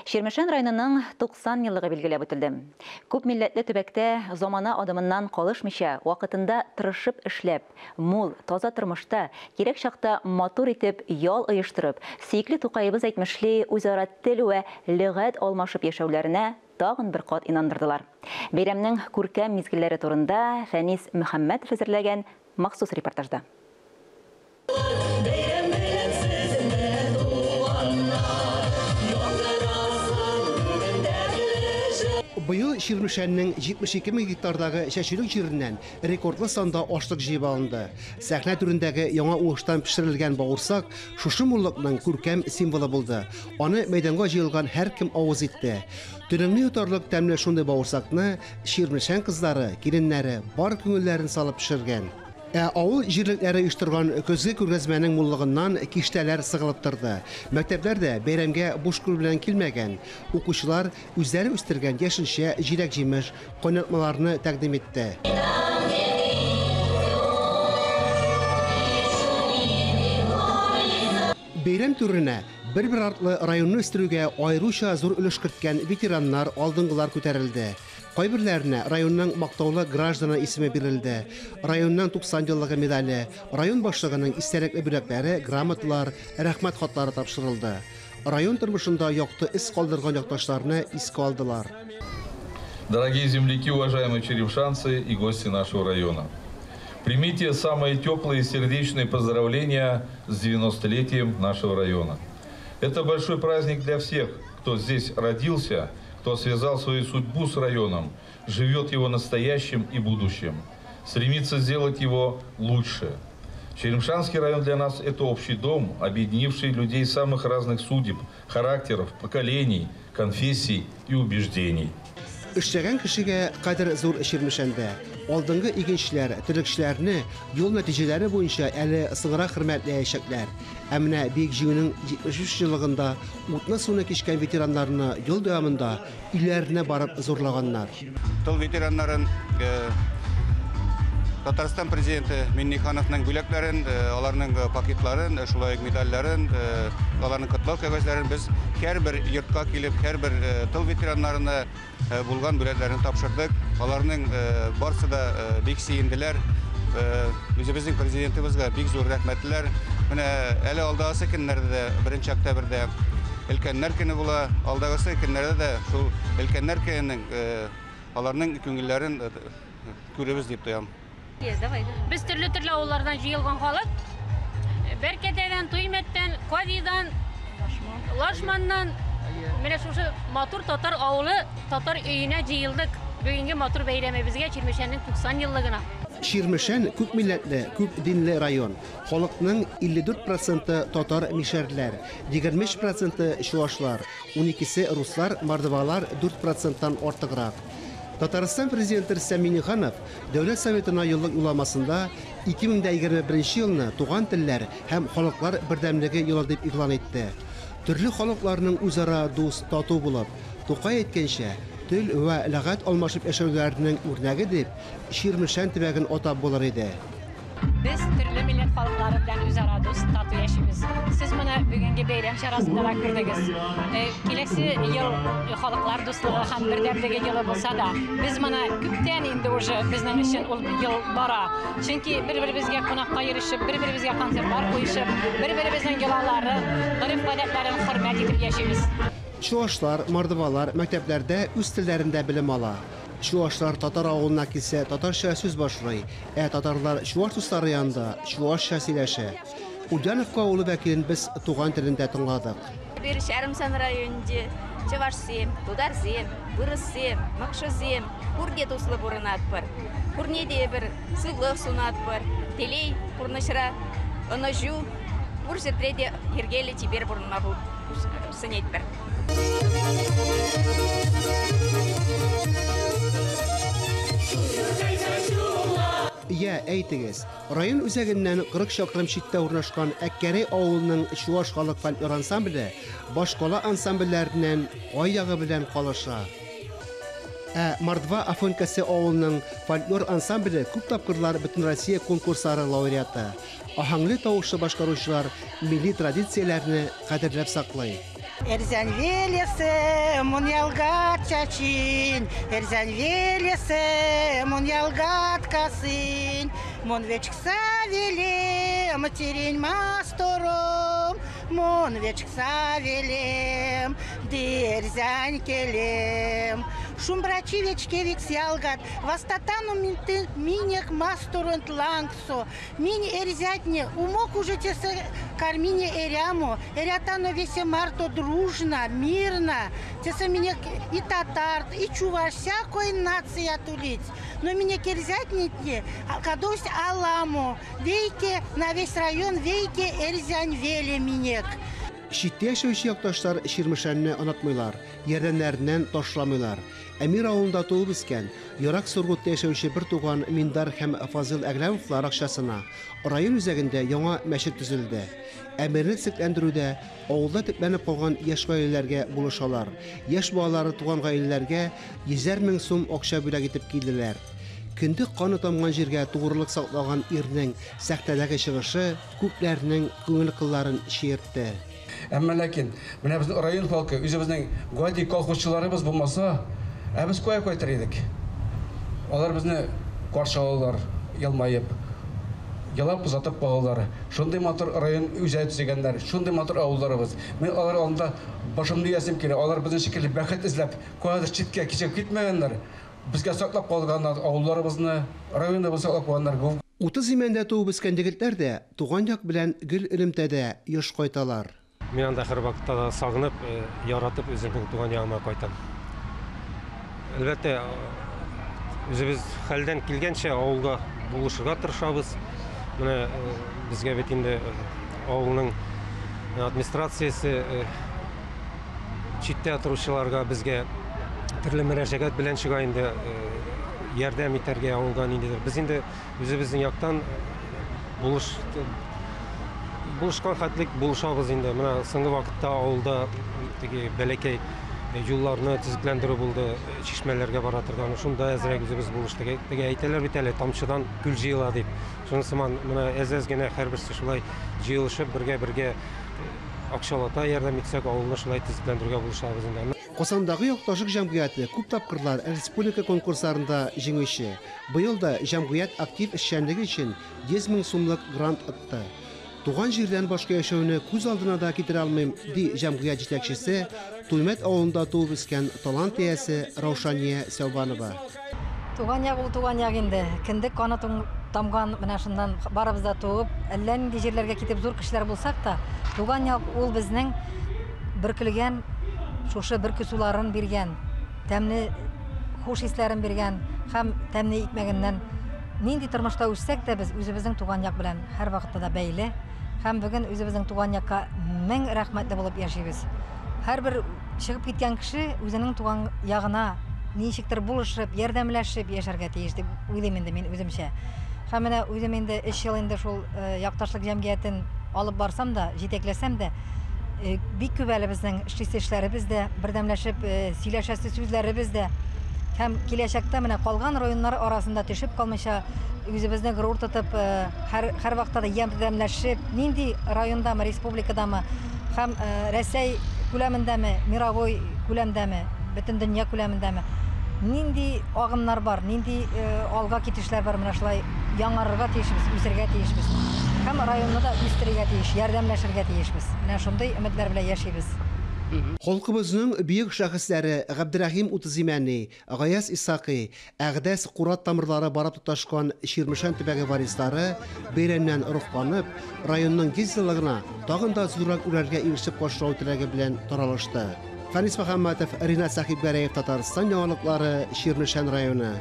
Чирмешән районының 90 еллыгы билгеләп үтелде. Күп милләтле төбәктә замана адымыннан калышмыйча, вакытында тырышып эшләп, мул, таза тормышта, кирәк чакта матур итеп ял оештырып, сөекле Тукаебыз әйтмешли, үзара тел вә лөгать алмашып яшәүләренә тагын бер кат инандырдылар. Бәйрәмнең күркәм мизгелләре турында Фәнис Мөхәммәтов әзерләгән махсус репортажда. Быел Чирмешәннең 72 мең гектардагы чәчүлек җиреннән рекордлы санда ашлык җыеп алынды. Сәхнә түрендәге яңа уңыштан пешерелгән бавырсак шушы муллыкның күркәм символы булды. Аны мәйданга җыелган һәркем авыз итте. Телеңне йотарлык тәмле шундый бавырсакны Чирмешән кызлары, киленнәре бар күңелләрен салып пешергән. Ә авыл җирлекләре оештырган көзге күргәзмәнең муллыгыннан киштәләр сыгылып торды. Мәктәпләр дә бәйрәмгә буш кул белән килмәгән. Укучылар үзләре үстергән яшелчә, җиләк-җимеш, кайнатмаларны тәкъдим итте. Бәйрәм түренә бер-бер артлы районны үстерүгә аеруча зур өлеш керткән ветераннар, алдынгылар күтәрелде. Кайберләренә районның мактаулы гражданы исеме бирелде. Районның 90 еллыгы медале, район башлыгының истәлекле бүләкләре, грамоталар, рәхмәт хатлары тапшырылды. Район тормышында якты эз калдырган якташларны искә алдылар. Дорогие земляки, уважаемые черемшанцы и гости нашего района, примите самые теплые и сердечные поздравления с 90-летием нашего района. Это большой праздник для всех, кто здесь родился, кто связал свою судьбу с районом, живет его настоящим и будущим, стремится сделать его лучше. Черемшанский район для нас – это общий дом, объединивший людей самых разных судеб, характеров, поколений, конфессий и убеждений. Эшләгән кешегә кадер зур Чирмешәндә. Алдынгы игенчеләр, терлекчеләрне юл нәтиҗәләре буенча әле соңрак хөрмәтләячәкләр. Ә менә Бөек Җиңүнең 73 еллыгында утны суны кичкән ветераннарны ел дәвамында өйләренә барып зурлаганнар. Тыл ветераннарын Татарстан президенты Миннихановның бүләкләрен, аларның пакетларын, шулай ук медальләрен, аларның котлау кәгазьләрен без һәрбер йортка килеп, һәрбер тыл ветераннарына булган бүләкләрне тапшырдык. Аларның барсы да бик сөенделәр. Үзебезнең президентыбызга бик зур рәхмәтләр. Менә әле алдагысы көннәрдә дә, 1 октябрьдә өлкәннәр көне була. Алдагысы көннәрдә дә шул өлкәннәр көненең аларның күңелләрен күребез дип тоям. Без төрле-төрле авыллардан җыелган халык. Бәркәтәдән, Туймәттән, Кадидан, Лашманнан. Менә шушы матур татар авылы, татар өенә җыелдык. Бүгенге матур бәйрәмебезгә, Чирмешәннең 90 еллыгына. Чирмешән күп милләтле, күп динле район. Халыкның 54% татар мишәрләр, 23% чуашлар, 12-се руслар, мордвалар 4%-тан артыграк. Татарстан президенты Рөстәм Миңнеханов Дәүләт Советына еллык юлламасында 2021 елны туган телләр һәм халыклар бердәмлеге елы дип игълан итте. Төрле халыкларның үзара дус, тату булып, Тукай әйткәнчә, тел вә лөгать алмашып яшәүләренең үрнәге дип Чирмешән төбәген атап булыр иде. Без төрле милләт халыклары белән үзара дус, тату яшибез. Сез моны бүгенге бәйрәм чарасында да күрдегез. Киләсе ел халыклар дуслыгы һәм бердәмлеге елы булса да, без моны күптән инде уже безнең өчен ул ел бара. Чөнки бер-беребезгә кунакка йөрешеп, бер-беребезгә концертлар куешып, бер-беребезнең йолаларын, гореф-гадәтләрен хөрмәт итеп яшибез. Чуашлар, мордвалар мәктәпләрдә үз телләрендә белем ала. Чуашлар татар авылына килсә, татарча сүз башлый, ә татарлар чуаш дуслары янында чуашча сөйләшә. Ульяновка авылы вәкилен без туган телендә тыңладык. Бер Ҫарӑмсан районӗнче чӑвашсем, тутарсем, вырӑссем, мӑкшӑсем пурте туслӑ пурӑнатпӑр. Пурне те эпир сывлӑх сунатпӑр. Телей пурнӑҫра, ӑнӑҫу пур ҫӗртре те йӗркеллӗ чипер пурӑнма сӗнетпӗр. Я, әйтегез, район үзәгеннән 40 чакрым читтә урнашкан Әккәрәй авылының чуаш халык фольклор ансамбле башкала ансамбльләреннән кай ягы белән калыша. Ә Мордва Афонькасы авылының фольклор ансамбле күп тапкырлар Бөтенроссия конкурслары лауреаты. Аһәңле тавышлы башкаручылар милли традицияләрне кадерләп саклый. Эрзянь велесэ мон, ялгат, чачинь, эрзянь велесэ мон, ялгат, касынь. Мон вечкса велем, тиринь мастором, мон вечкса велем, ды эрзянь келем. Шумбрачи, вечкевикс ялгат, васттано минек масторонть лангсо. Минь, эрзятне, умок уже тесэ карминек эрямо, эрятано весе марто дружно, мирно. Тесэ минек и татарт, и чуваш, всякой нацият улить. Но минек эрзятне кадовсть аламо. Вейке на весь район, вейке эрзянь веле минек. Читтә яшәүче якташлар Чирмешәнне онытмыйлар, ярдәмнәреннән ташламыйлар. Әмир авылында туып үскән, ерак Сургутта яшәүче бер туган Миндар һәм Фазыл Әгләмовлар акчасына район үзәгендә яңа мәчет төзелде. Әмирне төзекләндерүдә авылда төпләнеп калган яшь гаиләләргә булышалар. Яшь балалары туган гаиләләргә йөзәр мең сум акча бүләк итеп килделәр. Кендек каны тамган җиргә тугрылык саклаган ирнең сәхнәдәге чыгышы күпләрнең күңел кылларын чиертте. Әмма ләкин менә безнең район халкы, үзебезнең гади колхозчыларыбыз булмаса, ә без кая кайтыр идек? Алар безне каршы алалар, елмаеп, елап озатып калалар. Шундый матур район үзәге төзегәннәр, шундый матур авылларыбыз. Мин алар алдында башымны иясем килә. Алар безнең шикелле бәхет эзләп, каядыр читкә кичеп китмәгәннәр. Безгә саклап калганнар авылларыбызны, районыбызны саклап калганнар. Утыз Имәндә туып үскән егетләр дә туган як белән гел элемтәдә, еш кайталар. Мин анда һәрвакытта да сагынып, яратып үземнең туган ягыма кайтам. Әлбәттә, үзебез хәлдән килгәнчә авылга булышырга тырышабыз. Менә безгә бит инде авылның администрациясе читтә торучыларга безгә төрле мөрәҗәгать белән чыга инде, ярдәм итәргә авылга ниндидер. Без инде үзебезнең яктан булыш булышкан хәтлек булышабыз инде. Менә соңгы вакытта авылда теге бәләкәй юлларны төзекләндерү булды, чишмәләргә бара торган. Шунда әзрәк үзебез булыштык. Теге әйтәләр бит әле, тамчыдан күл җыела дип. Шуның сыман менә әз-әз генә һәрберсе шулай җыелышып бергә-бергә акчалата ярдәм итсәк, авылны шулай төзекләндерүгә булышабыз инде. Казандагы Якташлык җәмгыяте күп тапкырлар республика конкурсларында җиңүче. Быел да җәмгыять актив эшчәнлеге өчен 100 мең сумлык грант отты. Туган җирдән башка яшәүне күз алдына да китерә алмыйм, ди җәмгыять җитәкчесе, Туймәт авылында туып үскән талант иясе Раушания Сәүбанова. Туган як ул туган як инде. Кендек каны тамган, менә шуннан барыбыз да туып, әллә нинди җирләргә китеп зур кешеләр булсак та, туган як ул безнең бөркелгән, шушы бөрке суларын биргән, тәмле хуш исләрен биргән һәм тәмле икмәгеннән нинди тормышта үссәк тә, без үзебезнең туган як белән һәрвакытта да бәйле. Һәм бүген үзебезнең туган якка мең рәхмәтле булып яшибез. Һәрбер чыгып киткән кеше үзенең туган ягына ничектер булышып, ярдәмләшеп яшәргә тиеш дип уйлыйм инде мин үземчә. Һәм менә үзем инде өч ел инде шул якташлык җәмгыятен алып барсам да, җитәкләсәм дә, бик күп әле безнең эшлисе эшләребез дә, бердәмләшеп сөйләшәсе сүзләребез дә. Һәм киләчәктә менә калган районнар арасында төшеп калмыйча, үзебезне горур тотып, һәр һәрвакытта да ярдәмләшеп, нинди райондамы, республикадамы һәм Рәсәй күләмендәме, мировой күләмдәме, бөтен дөнья күләмендәме, нинди агымнар бар, нинди алга китешләр бар, менә шулай яңарырга тиешбез, үсергә тиешбез. Һәм районны да үстерергә тиеш, ярдәмләшергә тиешбез. Менә шундый өметләр белән яшибез. Халкыбызның бөек шәхесләре Габдерәхим Утызимәни, Гаяз Исхакый, Әгъдәс Курат тамырлары барып тоташкан Чирмешән төбәге варислары бәйрәмнән рухланып, районның 100 еллыгына тагын да зуррак үрләргә ирешеп каршылау теләге белән таралышты. Фәнис Мөхәммәтов, Ринат Сәхибгәрәев, Татарстан яңалыклары, Чирмешән районы.